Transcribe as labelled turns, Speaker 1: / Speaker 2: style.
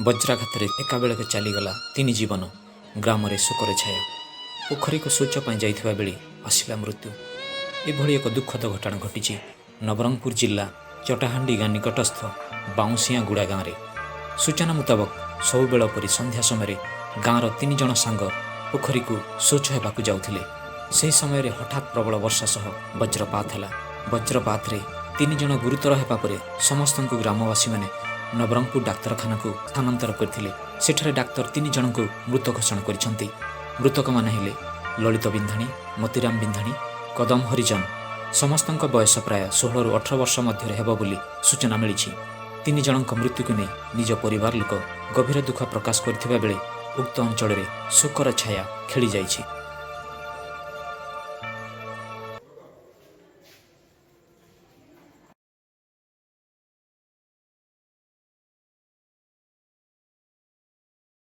Speaker 1: ବଜ୍ରାଘାତରେ ଏକାବେଳକେ ଚାଲିଗଲା ତିନି ଜୀବନ। ଗ୍ରାମରେ ଶୋକର ଛାୟା। ପୋଖରୀକୁ ଶୌଚ ପାଇଁ ଯାଇଥିବା ବେଳେ ଆସିଲା ମୃତ୍ୟୁ। ଏଭଳି ଏକ ଦୁଃଖଦ ଘଟଣା ଘଟିଛି ନବରଙ୍ଗପୁର ଜିଲ୍ଲା ଚଟାହାଣ୍ଡି ଗାଁ ନିକଟସ୍ଥ ବାଉଁଶିଆଗୁଡ଼ା ଗାଁରେ। ସୂଚନା ମୁତାବକ, ସବୁବେଳ ପରି ସନ୍ଧ୍ୟା ସମୟରେ ଗାଁର ତିନି ଜଣ ସାଙ୍ଗ ପୋଖରୀକୁ ଶୌଚ ହେବାକୁ ଯାଉଥିଲେ। ସେହି ସମୟରେ ହଠାତ୍ ପ୍ରବଳ ବର୍ଷା ସହ ବଜ୍ରପାତ ହେଲା। ବଜ୍ରପାତରେ ତିନି ଜଣ ଗୁରୁତର ହେବା ପରେ ସମସ୍ତଙ୍କୁ ଗ୍ରାମବାସୀମାନେ ନବରଙ୍ଗପୁର ଡାକ୍ତରଖାନାକୁ ସ୍ଥାନାନ୍ତର କରିଥିଲେ। ସେଠାରେ ଡାକ୍ତର ତିନି ଜଣଙ୍କୁ ମୃତ ଘୋଷଣା କରିଛନ୍ତି। ମୃତକମାନେ ହେଲେ ଲଳିତ ବିନ୍ଧାଣୀ, ମତିରାମ ବିନ୍ଧାଣୀ, କଦମ ହରିଜନ। ସମସ୍ତଙ୍କ ବୟସ ପ୍ରାୟ 16ରୁ 18 ବର୍ଷ ମଧ୍ୟରେ ହେବ ବୋଲି ସୂଚନା ମିଳିଛି। ତିନି ଜଣଙ୍କ ମୃତ୍ୟୁକୁ ନେଇ ନିଜ ପରିବାର ଲୋକ ଗଭୀର ଦୁଃଖ ପ୍ରକାଶ କରିଥିବା ବେଳେ ଉକ୍ତ ଅଞ୍ଚଳରେ ଶୋକର ଛାୟା ଖେଳିଯାଇଛି।